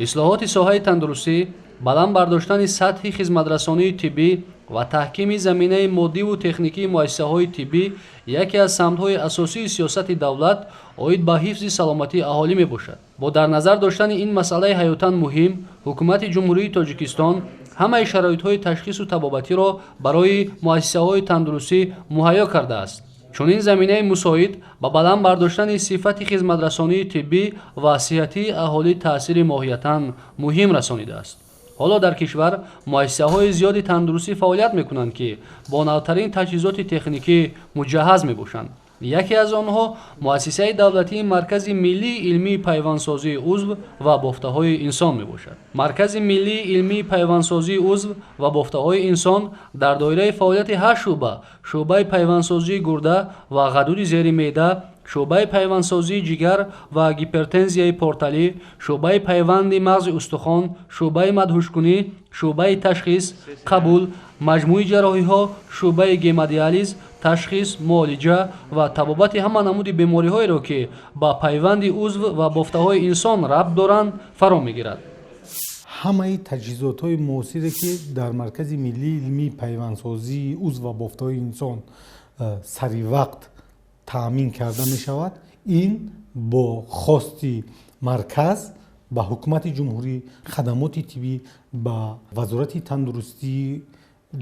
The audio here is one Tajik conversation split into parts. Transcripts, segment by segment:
Ислоҳоти соҳаи тандурустӣ, баланд бардоштани сатҳи хизматрасонии тиббӣ ва таҳкими заминаи моддиву техникии муассисаҳои тиббӣ яке аз самтҳои асосии сиёсати давлат оид ба ҳифзи саломатии аҳолӣ мебошад. Бо дар назар доштани ин масъалаи ҳаётан муҳим, Ҳукумати Ҷумҳурии Тоҷикистон ҳамаи шароитҳои ташхису табобатиро барои муассисаҳои тандурустӣ муҳайё кардааст. Чунин заминаи мусоид ба баланд бардоштани сифати хизматрасонии тиббӣ ва сиҳатии аҳолӣ таъсири моҳиятан муҳим расонидааст. Ҳоло дар кишвар муассисаҳои зиёди тандурустӣ фаъолият мекунанд, ки бо навтарин таҷҳизоти техникӣ муҷаҳҳаз мебошанд. Яке аз онҳо муассисаи давлатии Маркази миллии илмии пайвандсозии узв ва бофтаҳои инсон мебошад. Маркази миллии илмии пайвандсозии узв ва бофтаҳои инсон дар доираи фаъолияти ҳашт шӯъба: шӯъбаи пайвандсозии гурда ва ғадуди зери меъда, шӯъбаи пайвандсозии ҷигар ва гипертензияи порталӣ, шӯъбаи пайванди мағзи устухон, шӯъбаи мадҳушкунӣ, шӯъбаи ташхис, қабул, маҷмӯи ҷарроҳиҳо, шӯъбаи гемодиализ, ташхис, муолиҷа ва табобати ҳама намуди бемориҳоеро, ки ба пайванди узв ва бофтаҳои инсон рабт доранд, фаро мегирад. Ҳамаи таҷҳизотҳои муосире, ки дар Маркази миллии илмии пайвандсозии узв ва бофтаҳои инсон саривақт таъмин карда мешавад, ин бо хости марказ ба Ҳукумати ҷумҳурӣ, хадамоти тиббӣ, ба Вазорати тандурустии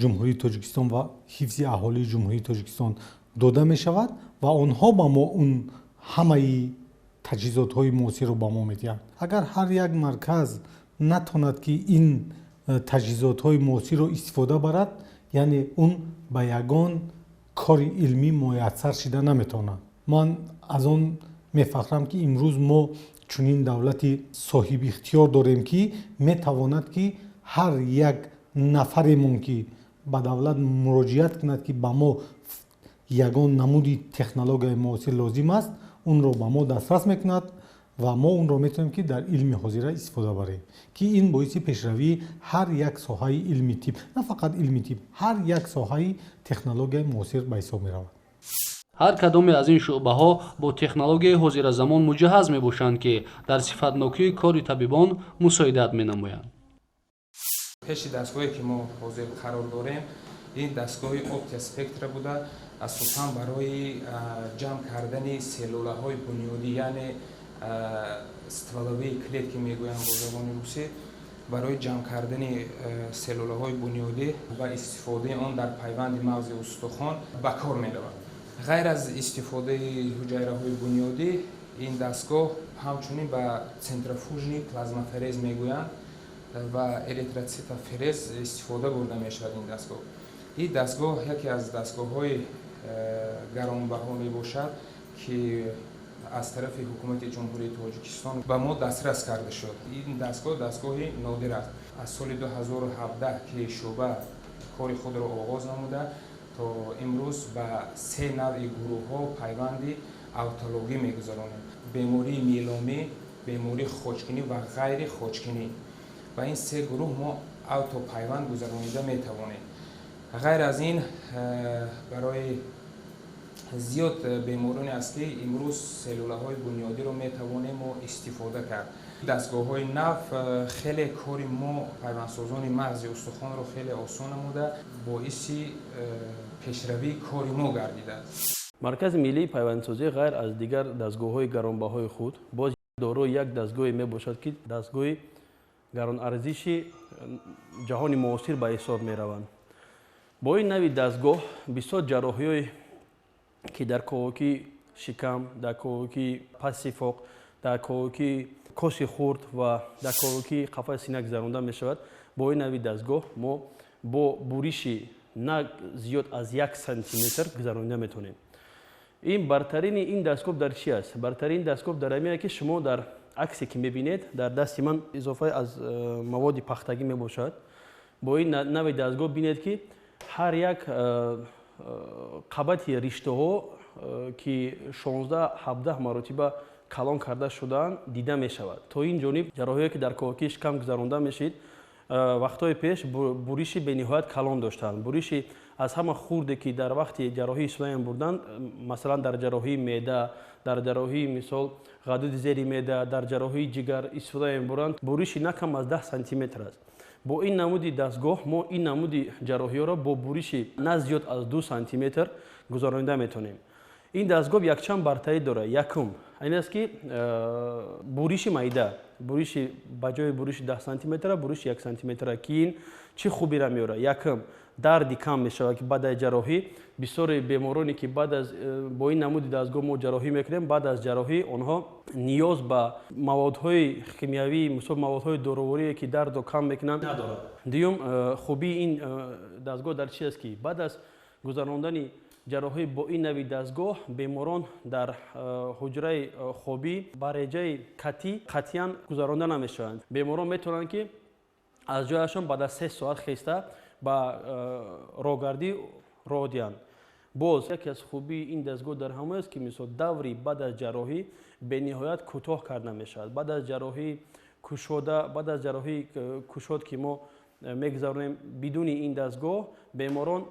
Ҷумҳурии Тоҷикистон ва ҳифзи аҳолии Ҷумҳурии Тоҷикистон дода мешавад ва онҳо ба мо он ҳамаи таҷҳизотҳои муосирро ба мо медиҳанд. Агар ҳар як марказ натонад, ки ин таҷҳизотҳои муосирро истифода барад, яъне он ба ягон кори илмӣ муяссар шида наметавонад. Ман аз он мефахрам, ки имрӯз мо чунин давлати соҳибихтиёр дорем, ки метавонад, ки ҳар як нафаремон, ки ба давлат муроҷиат кунад, ки ба мо ягон намуди технологияи муосир лозим аст, онро ба мо дастрас мекунад ва мо онро метавонем, ки дар илми ҳозира истифода барем, ки ин боиси пешравии ҳар як соҳаи илми тиб, на фақат илми тиб, ҳар як соҳаи технологияи муосир ба ҳисоб меравад. Ҳар кадоме аз ин шӯъбаҳо бо технологияи ҳозиразамон муҷаҳҳаз мебошанд, ки дар сифатнокии кори табибон мусоидат менамоянд. Пеши дастгоҳе, ки мо ҳозир қарор дорем, ин дастгоҳи Оптия Спектра буда, асосан барои ҷамъ кардани селлюлаҳои бунёдӣ, яъне стволовые клетки мегӯянд бо забони русӣ, барои ҷамъ кардани селлюлаҳои бунёдӣ ва истифодаи он дар пайванди мағзи устухон ба кор меравад. Ғайр аз истифодаи ҳуҷайраҳои бунёдӣ, ин дастгоҳ ҳамчунин ба центрифужный плазмаферез мегӯянд ва эритроцитоферез истифода бурда мешавад. Ин дастгоҳ яке аз дастгоҳҳои гаронбаҳо мебошад, ки аз тарафи Ҳукумати Ҷумҳурии Тоҷикистон ба мо дастрас карда шуд. Ин дастгоҳ дастгоҳи нодир аст. Аз соли 2017, ки шӯъба кори худро оғоз намуда, то имрӯз ба се навъи гурӯҳҳо пайванди аутологӣ мегузаронем: бемории миеломӣ, бемории хоҷкинӣ ва ғайри хоҷкинӣ. Ба ин се гурӯҳ мо аутопайванд гузаронида метавонем. Ғайр аз ин, барои зиёд бемороне аст, ки имрӯз селлюлаҳои бунёдиро метавонем мо истифода кард. Дастгоҳҳои нав хеле кори мо, пайвандсозони мағзи устухонро, хеле осон намуда, боиси пешравии кори мо гардидааст. Маркази миллии пайвандсозӣ ғайр аз дигар дастгоҳҳои гаронбаҳои худ боз дорои як дастгоҳе мебошад, ки дастгоҳи гаронарзиши ҷаҳони муосир ба ҳисоб мераванд. Бо ин нави дастгоҳ бисёр ҷарроҳиҳое, ки дар ковокии шикам, дар ковокии паси фоқ, дар ковокии коси хурд ва дар ковокии қафаси сина гузаронда мешавад, бо ин нави дастгоҳ мо бо буриши на зиёд аз 1 сантиметр гузаронида метавонем. Ин бартарини ин дастгоҳ дар чи аст? Бартарини дастгоҳ дар ҳамин, ки шумо дар аксе, ки мебинед, дар дасти ман изофа аз маводи пахтагӣ мебошад. Бо ин нави дастгоҳ бинед, ки ҳар як қабати риштаҳо, ки 16-17 маротиба калон карда шудаанд, дида мешавад. То ин ҷониб ҷарроҳие, ки дар ковокии шикам гузаронда мешид. Вақтҳои пеш буриши бениҳоят калон доштанд. Буриши аз ҳама хурде, ки дар вақти ҷарроҳӣ истифода мебурданд, масалан, дар ҷарроҳии меъда, дар ҷарроҳии, мисол, ғадуди зери меъда, дар ҷарроҳии ҷигар истифода мебуранд, буриши на кам аз 10 сантиметр аст. Бо ин намуди дастгоҳ мо ин намуди ҷарроҳиҳоро бо буриши на зиёд аз 2 сантиметр гузаронида метавонем. Ин дастгоҳ якчанд бартарӣ дорад. Якум ин аст, ки буриши майда, буриши ба ҷои буриши 10 сантиметра буриши 1 сантиметра, ки ин чӣ хубиро меорад? Якум, дарди кам мешавад, ки баъд аз ҷарроҳӣ бисёре бемороне, ки баъд аз бо ин намуди дастгоҳ мо ҷарроҳӣ мекунем, баъд аз ҷарроҳӣ онҳо ниёз ба маводҳои химиявӣ, мисол, маводҳои доруворие, ки дардро кам мекунанд, надорад. Дуюм, хубии ин дастгоҳ дар чи аст, ки баъд аз гузарондани ҷарроҳӣ бо ин нави дастгоҳ беморон дар ҳуҷраи хобӣ ба реҷаи катӣ қатъиян гузаронда намешаванд. Беморон метавонанд, ки аз ҷояшон баъд аз 3 соат хеста ба роҳгардӣ роҳ диҳанд. Боз яке аз хубии ин дастгоҳ дар ҳамон аст, ки, мисол, даври баъд аз ҷарроҳӣ бениҳоят кӯтоҳ карда мешавад. Баъд аз ҷарроҳии кушода, баъд аз ҷарроҳии кушод, ки мо мегузаронем бидуни ин дастгоҳ, беморон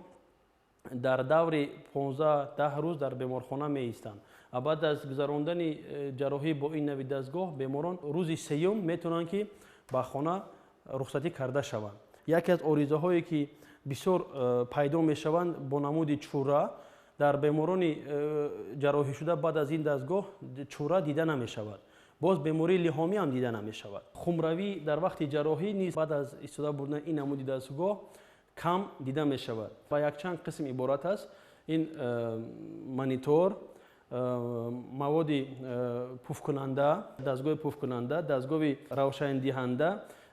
дар даври 15-10 рӯз дар беморхона меистанд, а баъд аз гузарондани ҷарроҳӣ бо ин нави дастгоҳ беморон рӯзи сеюм метавонанд, ки ба хона рухсатӣ карда шаванд. Яке аз оризаҳое, ки бисёр пайдо мешаванд бо намуди чӯра, дар беморони ҷарроҳишуда баъд аз ин дастгоҳ чӯра дида намешавад. Боз бемории лиҳомӣ ҳам дида намешавад. Хунравӣ дар вақти ҷарроҳӣ низ баъд аз истифода бурдани ин намуди дастгоҳ кам дида мешавад. Ба якчанд қисм иборат аст: ин монитор, маводи пуфкунанда, дастгоҳи пуфкунанда, дастгоҳи равшандиҳанда,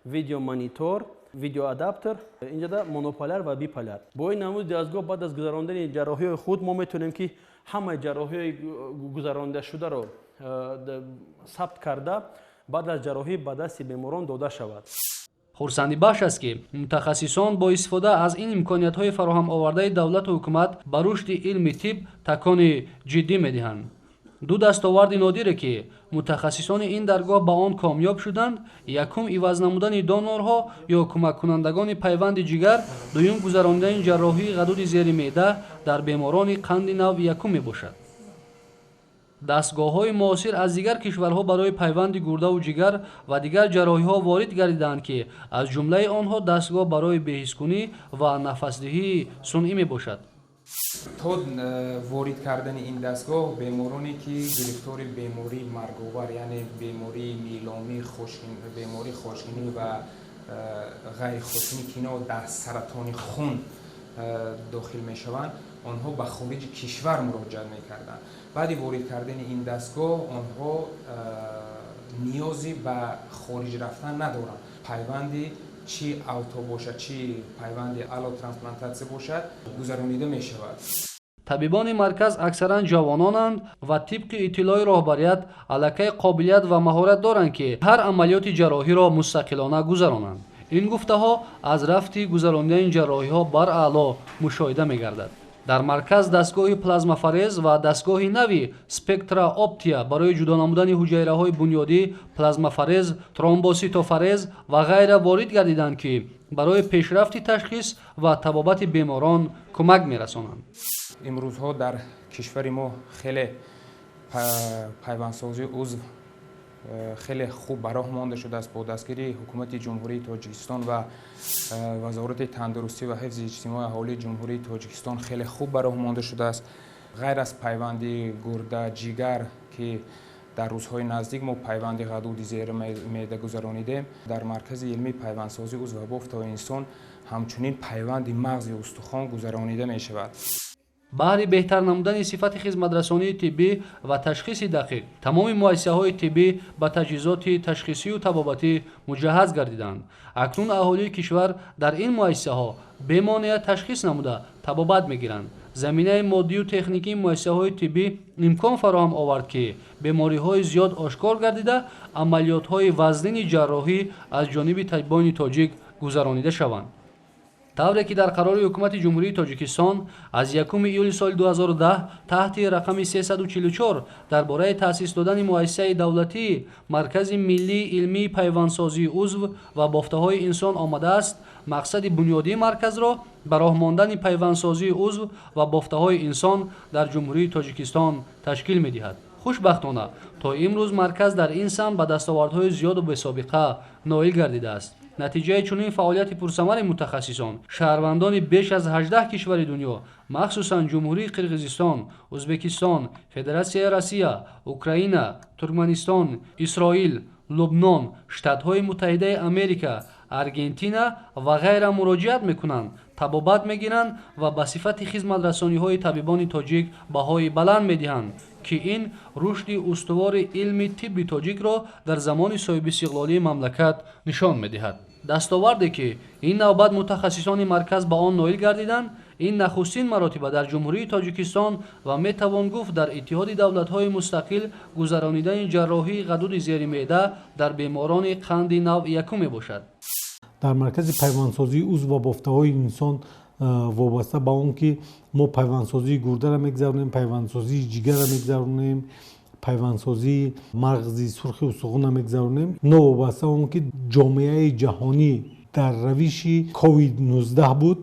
видеомонитор, видеоадаптер, инҷода монополяр ва биполяр. Бо ин намуди дастгоҳ баъд аз гузарондани ҷарроҳиҳои худ мо метавонем, ки ҳамаи ҷарроҳиҳои гузарондашударо сабт карда, баъд аз ҷарроҳӣ ба дасти беморон дода шавад. Хурсандибахш аст, ки мутахассисон бо истифода аз ин имкониятҳои фароҳам овардаи давлату ҳукумат ба рушди илми тиб такони ҷиддӣ медиҳанд. Ду дастоварди нодире, ки мутахассисони ин даргоҳ ба он комёб шуданд: якум, иваз намудани донорҳо ё кӯмаккунандагони пайванди ҷигар, дуюм, гузаронидани ҷарроҳии ғадуди зери меъда дар беморони қанди навъи якум мебошад. Дастгоҳҳои муосир аз дигар кишварҳо барои пайванди гурдаву ҷигар ва дигар ҷарроҳиҳо ворид гардидаанд, ки аз ҷумлаи онҳо дастгоҳ барои беҳискунӣ ва нафасдиҳии сунъӣ мебошад. То ворид кардани ин дастгоҳ бемороне, ки гирифтори бемории марговар, яъне бемории миеломӣ, бемории Хоҷкинӣ ва ғайриходжкинӣ, ки ино дар саратони хун дохил мешаванд, онҳо ба хориҷи кишвар муроҷиат мекарданд. Баъди ворид кардани ин дастгоҳ онҳо ниёзе ба хориҷ рафтан надоранд. Пайванди чӣ ауто бошад, чӣ пайванди аллотрансплантатсия бошад, гузаронида мешавад. Табибони марказ аксаран ҷавононанд ва тибқи иттилои роҳбарият аллакай қобилият ва маҳорат доранд, ки ҳар амалиёти ҷарроҳиро мустақилона гузаронанд. Ин гуфтаҳо аз рафти гузаронидани ҷарроҳиҳо бараъло мушоҳида мегардад. Дар марказ дастгоҳи плазмаферез ва дастгоҳи нави Спектра Оптия барои ҷудо намудани ҳуҷайраҳои бунёдӣ, плазмаферез, тромбоситоферез ва ғайра ворид гардиданд, ки барои пешрафти ташхис ва табобати беморон кӯмак мерасонанд. Имрӯзҳо дар кишвари мо хеле пайвандсозии узв хеле хуб ба роҳ монда шудааст. Бо дастгирии Ҳукумати Ҷумҳурии Тоҷикистон ва Вазорати тандурустӣ ва ҳифзи иҷтимоии аҳолии Ҷумҳурии Тоҷикистон хеле хуб ба роҳ монда шудааст. Ғайр аз пайванди гурда, ҷигар, ки дар рӯзҳои наздик мо пайванди ғадуди зери меъда гузаронидем, дар Маркази илмии пайвандсозии узв ва бофтаҳои инсон ҳамчунин пайванди мағзи устухон гузаронида мешавад. Баҳри беҳтар намудани сифати хизматрасонии тиббӣ ва ташхиси дақиқ тамоми муассисаҳои тиббӣ ба таҷҳизоти ташхисию табобатӣ муҷаҳҳаз гардиданд. Акнун аҳолии кишвар дар ин муассисаҳо бемонеа ташхис намуда, табобат мегиранд. Заминаи моддию техникии муассисаҳои тиббӣ имкон фароҳам овард, ки бемориҳои зиёд ошкор гардида, амалиётҳои вазнини ҷарроҳӣ аз ҷониби табибони тоҷик гузаронида шаванд. Тавре ки дар қарори Ҳукумати Ҷумҳурии Тоҷикистон аз 1 июли соли 2010 таҳти рақами 344 дар бораи таъсис додани муассисаи давлатии Маркази миллии илмии пайвандсозии узв ва бофтаҳои инсон омадааст, мақсади бунёдии марказро ба роҳ мондани пайвандсозии узв ва бофтаҳои инсон дар Ҷумҳурии Тоҷикистон ташкил медиҳад. Хушбахтона, то имрӯз марказ дар ин самт ба дастовардҳои зиёду бесобиқа ноил гардидааст. Натиҷаи чунин фаъолияти пурсамари мутахассисон, шаҳрвандони беш аз 18 кишвари дунё, махсусан Ҷумҳурии Қирғизистон, Ӯзбекистон, Федератсияи Россия, Украина, Туркманистон, Исроил, Лубнон, Штатҳои Муттаҳидаи Америка, Аргентина ва ғайра муроҷиат мекунанд, табобат мегиранд ва ба сифати хизматрасониҳои табибони тоҷик баҳои баланд медиҳанд, ки ин рушди устувори илми тибби тоҷикро дар замони соҳибистиқлолии мамлакат нишон медиҳад. Дастоварде, ки ин навбат мутахассисони марказ ба он ноил гардиданд, ин нахустин маротиба дар Ҷумҳурии Тоҷикистон ва метавон гуфт, дар Иттиҳоди Давлатҳои Мустақил гузаронидани ҷарроҳии ғадуди зери меъда дар беморони қанди навъи якум мебошад. Дар маркази пайвандсозии узв ва бофтаҳои инсон, вобаста ба он ки мо пайвандсозии гурдаро мегузаронем, пайвандсозии ҷигарро мегузаронем, пайвандсозии мағзи сурхи устухона мегузаронем, новобаста он ки ҷомеаи ҷаҳонӣ дар равиши ковид-19 буд,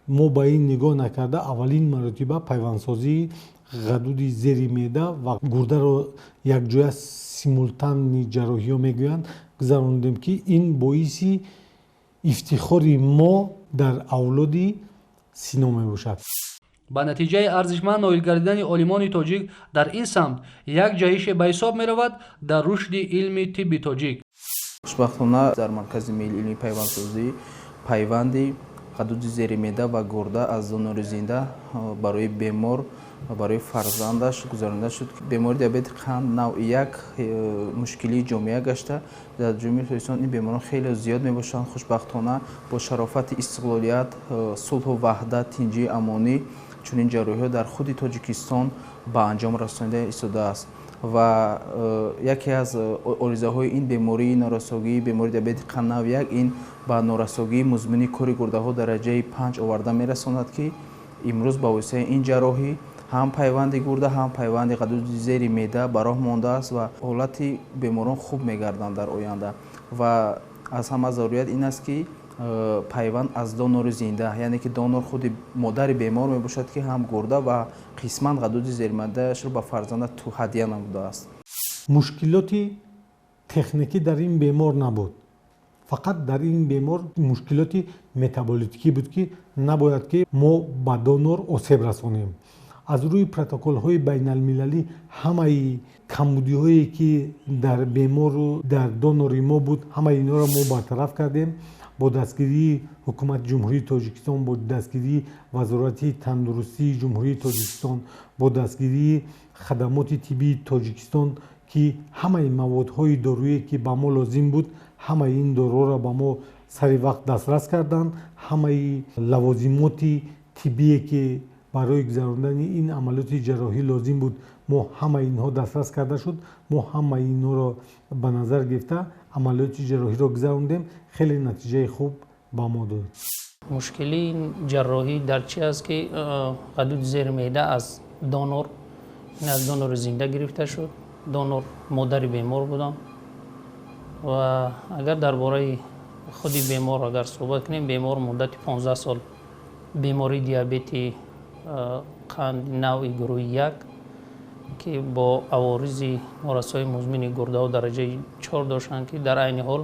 мо ба ин нигоҳ накарда, аввалин маротиба пайвандсозии ғадуди зери меъда ва гурдаро якҷоя, симултанный ҷарроҳиҳо мегӯянд, гузарондем, ки ин боиси ифтихори мо дар авлоди Сино мебошад. Ба натиҷаи арзишманд ноил гардидани олимони тоҷик дар ин самт як ҷаҳише ба ҳисоб меравад дар рушди илми тибби тоҷик. Хушбахтона, дар Маркази миллии илмии пайвандсозӣ пайванди ғадуди зери меъда ва гурда аз донори зинда барои бемор ва барои фарзандаш гузаронида шуд. Бемории диабети қанд навъи як мушкилии ҷомеа гашта, дар Ҷумҳурии Тоҷикистон ин беморон хеле зиёд мебошанд. Хушбахтона, бо шарофати истиқлолият, сулҳу ваҳдат, тинҷии амонӣ чунин ҷарроҳиҳо дар худи Тоҷикистон ба анҷом расонида истодааст ва яке аз оризаҳои ин бемории норасогии бемории диабети қанд навъи як ин ба норасогии музмини кори гурдаҳо дараҷаи 5 оварда мерасонад, ки имрӯз ба воситаи ин ҷарроҳӣ ҳам пайванди гурда, ҳам пайванди ғадуди зери меъда ба роҳ мондааст ва ҳолати беморон хуб мегарданд дар оянда. Ва аз ҳама зарурият ин аст, ки пайванд аз донори зинда, яъне ки донор худи модари бемор мебошад, ки ҳам гурда ва қисман ғадуди зеримеъдаашро ба фарзанда ҳадя намудааст. Мушкилоти техникӣ дар ин бемор набуд, фақат дар ин бемор мушкилоти метаболитикӣ буд, ки набояд ки мо ба донор осеб расонем. Аз рӯи протоколҳои байналмилалӣ ҳамаи камбудиҳое, ки дар бемору дар донори мо буд, ҳамаи инҳоро мо бартараф кардем. Бо дастгирии Ҳукумати Ҷумҳурии Тоҷикистон, бо дастгирии Вазорати тандурустии Ҷумҳурии Тоҷикистон, бо дастгирии хадамоти тиббии Тоҷикистон, ки ҳамаи маводҳои доруе, ки ба мо лозим буд, ҳамаи ин доруҳоро ба мо сари вақт дастрас карданд, ҳамаи лавозимоти тиббие, ки барои гузарондани ин амалиёти ҷарроҳӣ лозим буд, мо ҳамаи инҳо дастрас карда шуд. Мо ҳамаи инҳоро ба назар гирифта, амалиёти ҷарроҳиро гузарондем, хеле натиҷаи хуб ба мо дод. Мушкилии ҷарроҳӣ дар чи аст, ки ғадуди зери меъда аз донор, аз донори зинда гирифта шуд. Донор модари бемор будам ва агар дар бораи худи бемор агар суҳбат кунем, бемор муддати 15 сол бемории диабети қанд навъи гурӯҳи як, ки бо аворизи норасоии музмини гурдаҳо дараҷаи 4 доштанд, ки дар айни ҳол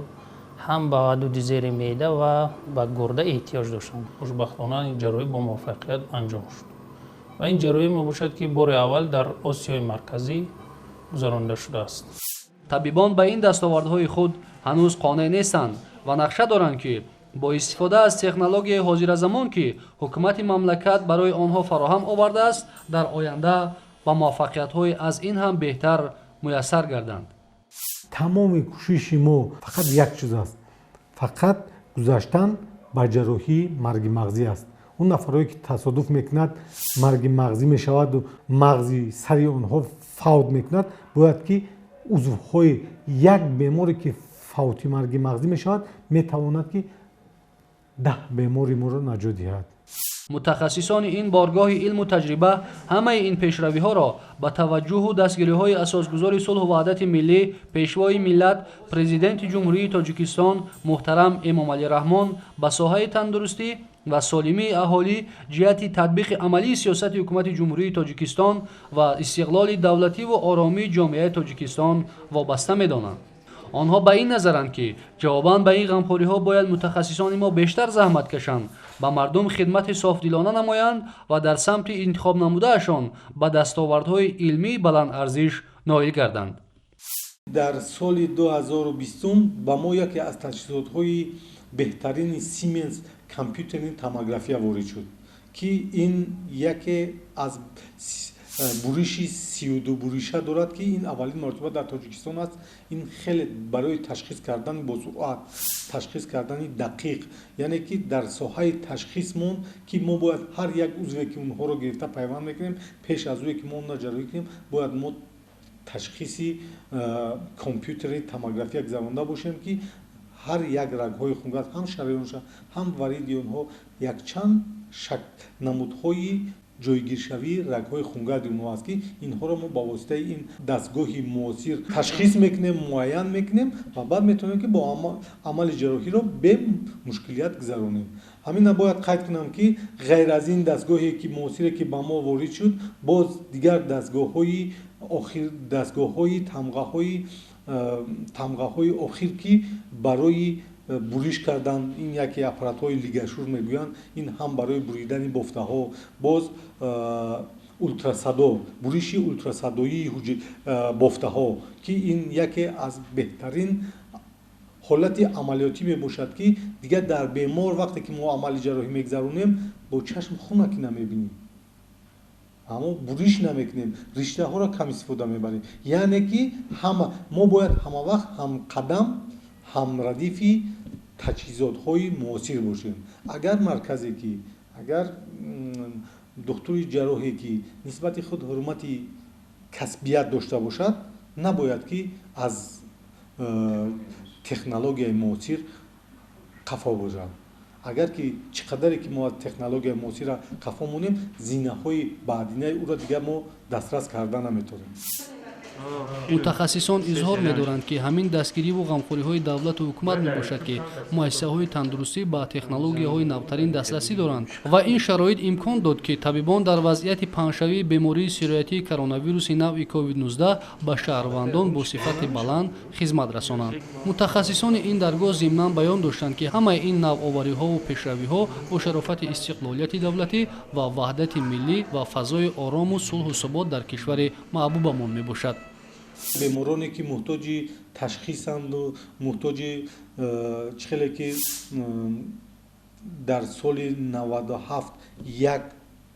ҳам ба ғадуди зери меъда ва ба гурда эҳтиёҷ доштанд. Хушбахтона, ин ҷарроҳӣ бо муваффақият анҷом шуд ва ин ҷарроҳӣ мебошад, ки бори аввал дар Осиёи Марказӣ гузаронида шудааст. Табибон ба ин дастовардҳои худ ҳанӯз қонеъ нестанд ва нақша доранд, ки бо истифода аз технологияи ҳозиразамон, ки ҳукумати мамлакат барои онҳо фароҳам овардааст, дар оянда ба муваффақиятҳои аз ин ҳам беҳтар муяссар гарданд. Тамоми кӯшиши мо фақат як чиз аст, фақат гузаштан ба ҷарроҳии марги мағзӣ аст. Он нафарое, ки тасодуф мекунад, марги мағзӣ мешаваду мағзи сари онҳо фавт мекунад, бояд ки узвҳои як беморе, ки фавти марги мағзӣ мешавад, метавонад, ки 10 бемори моро наҷот диҳад. Мутахассисони ин боргоҳи илму таҷриба ҳамаи ин пешравиҳоро ба таваҷҷӯҳу дастгириҳои асосгузори сулҳу ваҳдати миллӣ, пешвои миллат, Президенти Ҷумҳурии Тоҷикистон муҳтарам Эмомалӣ Раҳмон ба соҳаи тандурустӣ ва солимии аҳолӣ ҷиҳати татбиқи амалии сиёсати Ҳукумати Ҷумҳурии Тоҷикистон ва истиқлоли давлативу оромии ҷомеаи Тоҷикистон вобаста медонанд. Онҳо ба ин назаранд, ки ҷавобан ба ин ғамхориҳо бояд мутахассисони мо бештар заҳмат кашанд, ба мардум хидмати софдилона намоянд ва дар самти интихобнамудаашон ба дастовардҳои илмии баландарзиш ноил гарданд. Дар соли 2020 ба мо яке аз таҷҳизотҳои беҳтарини Siemens компютерни томография ворид шуд, ки ин яке аз буриши 32 буриша дорад, ки ин аввалин маротиба дар Тоҷикистон аст. Ин хеле барои ташхис кардани босуръат, ташхис кардани дақиқ, яъне ки дар соҳаи ташхисмон, ки мо бояд ҳар як узве, ки онҳоро гирифта пайванд мекунем, пеш аз ӯе ки мо онро ҷарроҳӣ кунем, бояд мо ташхиси компютери томография гузаронда бошем, ки ҳар як рагҳои хунгард, ҳам шараёнша, ҳам вариди онҳо, якчанд намудҳои ҷойгиршавии рагҳои хунгарди онҳо аст, ки инҳоро мо ба воситаи ин дастгоҳи муосир ташхис мекунем, муайян мекунем ва баъд метавонем, ки бо амали ҷарроҳиро бемушкилият гузаронем. Ҳамина бояд қайд кунам, ки ғайр аз ин дастгоҳе ки муосире, ки ба мо ворид шуд, боз дигар дастгоҳҳои охир, дастгоҳҳои тамғаҳои охир, ки барои буриш кардан, ин яке аппаратҳои LigaSure мегӯянд, ин ҳам барои буридани бофтаҳо, боз ултрасадо, буриши ултрасадоии бофтаҳо, ки ин яке аз беҳтарин ҳолати амалиётӣ мебошад, ки дигар дар бемор вақте ки мо амали ҷарроҳӣ мегзаронем, бо чашм хунаки намебинем, аммо буриш намекунем, риштаҳоро кам истифода мебарем. Яъне ки ҳама мо бояд ҳамавақт ҳамқадам, ҳамрадифи таҷҳизотҳои муосир бошем. Агар марказе ки, агар духтури ҷарроҳе ки нисбати худ ҳурмати касбият дошта бошад, набояд ки аз технологияи муосир қафо бошад. Агар ки чӣ қадаре ки мо аз технологияи муосира қафо монем, зинаҳои баъдинаи ӯро дигар мо дастрас карда наметавонем. Мутахассисон изҳор медоранд, ки ҳамин дастгириву ғамхориҳои давлату ҳукумат мебошад, ки муассисаҳои тандурустӣ ба технологияҳои навтарин дастрасӣ доранд ва ин шароит имкон дод, ки табибон дар вазъияти паҳншавии бемории сироятии коронавируси навъи COVID-19 ба шаҳрвандон бо сифати баланд хизмат расонанд. Мутахассисони ин даргоҳ зимнан баён доштанд, ки ҳамаи ин навовариҳову пешравиҳо бо шарофати истиқлолияти давлатӣ ва ваҳдати миллӣ ва фазои орому сулҳу субот дар кишвари маҳбубамон мебошад. Бемороне ки муҳтоҷи ташхисанду муҳтоҷи чӣ хеле ки дар соли 97 як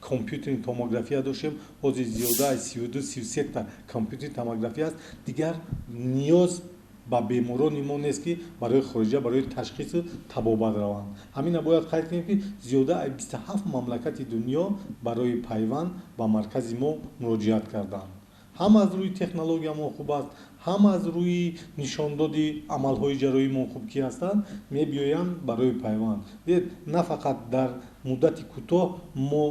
компютерни томография доштем, ҳозир зиёда аз 32 33та компютерни томография аст. Дигар ниёз ба беморони мо нест, ки барои хориҷа барои ташхису табобат раванд. Ҳамина бояд қайд кунем, ки зиёда аз 27 мамлакати дунё барои пайванд ба маркази мо муроҷиат карданд. Ҳам аз рӯи технология мо хуб аст, ҳам аз рӯи нишондоди амалҳои ҷарроҳии мо хуб ки ҳастанд, мебиёянд барои пайванд. Дидед, на фақат дар муддати кӯтоҳ мо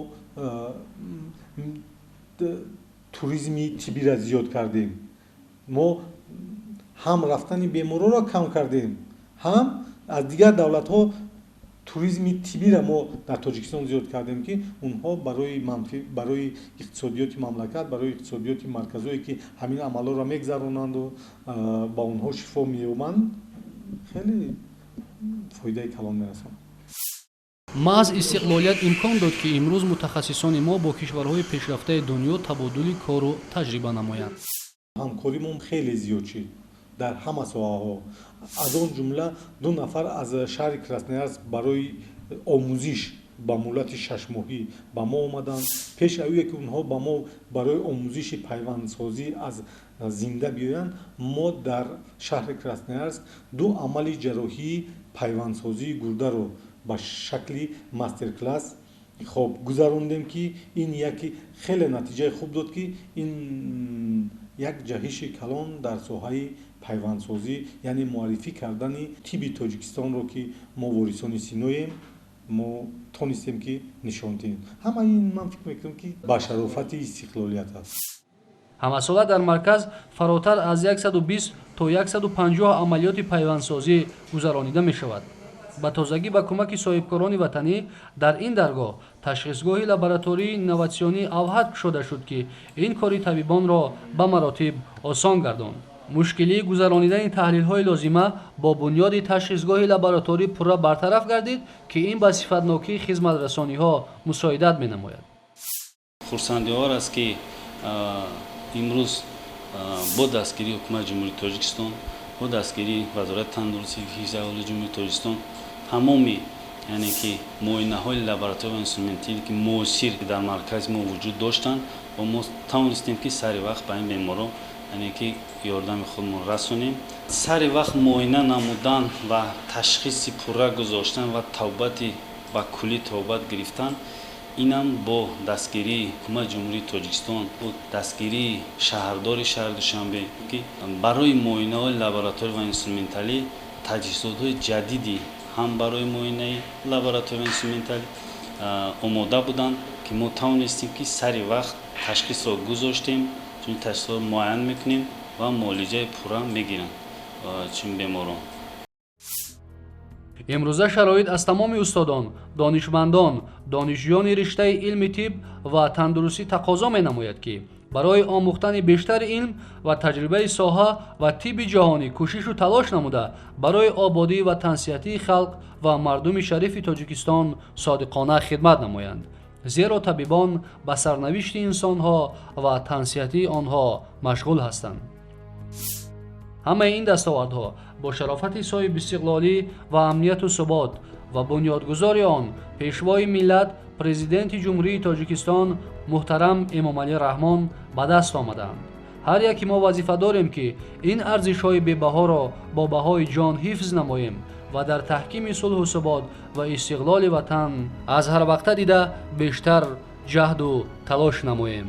туризми тиббиро зиёд кардем, мо ҳам рафтани беморҳоро кам кардем, ҳам аз дигар давлатҳо туризми тиббиро мо дар Тоҷикистон зиёд кардем, ки онҳо барои иқтисодиёти мамлакат, барои иқтисодиёти марказҳое, ки ҳамин амалҳоро мегзаронанду ба онҳо шифо меёбанд, хеле фоидаи калон мерасонад. Маҳз истиқлолият имкон дод, ки имрӯз мутахассисони мо бо кишварҳои пешрафтаи дунё табодули кору таҷриба намоянд. Ҳамкоримон хеле зиёд шид дар ҳама соҳаҳо. Аз он ҷумла ду нафар аз шаҳри Красноярск барои омӯзиш ба муҳлати 6 моҳӣ ба мо омаданд. Пеш аз ӯе ки онҳо ба мо барои омӯзиши пайвандсозӣ аз зинда биёянд, мо дар шаҳри Красноярск ду амали ҷарроҳии пайвандсозии гурдаро ба шакли мастер-класс хоб гузарондем, ки ин яке хеле натиҷаи хуб дод, ки ин як ҷаҳиши калон дар соҳаи пайвандсозӣ, яъне муаррифӣ кардани тибби Тоҷикистонро, ки мо ворисони Синоем. Мо тонистем, ки нишон диҳем. Ҳамаи ин, ман фикр мекунам, ки ба шарофати истиқлолият аст. Ҳамасола дар марказ фаротар аз 120 то 150 амалиёти пайвандсозӣ гузаронида мешавад. Ба тозагӣ ба кӯмаки соҳибкорони ватанӣ дар ин даргоҳ ташхисгоҳи лаборатории инноватсионӣ авҳад кушода шуд, ки ин кори табибонро ба маротиб осон гардонд. Мушкилии гузаронидани таҳлилҳои лозима бо бунёди ташхисгоҳи лабораторӣ пурра бартараф гардид, ки ин ба сифатнокии хизматрасониҳо мусоидат менамояд. Хурсандиовар аст, ки имрӯз бо дастгирии Ҳукумати Ҷумҳурии Тоҷикистон, бо дастгирии Вазорати тандурустӣ, ҳифзи аҳолии Ҷумҳурии Тоҷикистон тамоми, яъне ки муоинаҳои лаборатория ва инструментӣ, ки муосир дар маркази мо вуҷуд доштанд, ва мо тавонистем, ки сари вақт ба ин беморон, яъне ки ёрдами худмон расонем. Сари вақт муоина намудан ва ташхиси пурра гузоштан ва табобати ба куллӣ табобат гирифтан, инам бо дастгирии Ҳукумати Ҷумҳурии Тоҷикистон, бо дастгирии шаҳрдори шаҳри Душанбе, ки барои муоинаҳои лабораторӣ ва инструменталӣ таҷҳизотҳои ҷадиди ҳам барои муоинаи лабораторӣ ва инструменталӣ омода буданд, ки мо тавонистем, ки сари вақт ташхисро гузоштем, чун ташхисро муайян мекунем ва муолиҷаи пурра мегиранд чун беморон. Имрӯза шароит аз тамоми устодон, донишмандон, донишҷӯёни риштаи илми тиб ва тандурустӣ тақозо менамояд, ки барои омӯхтани бештари илм ва таҷрибаи соҳа ва тибби ҷаҳонӣ кӯшишу талош намуда, барои ободӣ ва тансиҳатии халқ ва мардуми шарифи Тоҷикистон содиқона хидмат намоянд, зеро табибон ба сарнавишти инсонҳо ва тансиҳатии онҳо машғул ҳастанд. Ҳамаи ин дастовардҳо бо шарофати соҳибистиқлолӣ ва амнияту субот ва бунёдгузори он, Пешвои миллат, Президенти Ҷумҳурии Тоҷикистон муҳтарам Эмомалӣ Раҳмон ба даст омадаанд. Ҳар яке мо вазифа дорем, ки ин арзишҳои бебаҳоро бо баҳои ҷон ҳифз намоем ва дар таҳкими сулҳу субот ва истиқлоли ватан аз ҳар вақта дида бештар ҷаҳду талош намоем.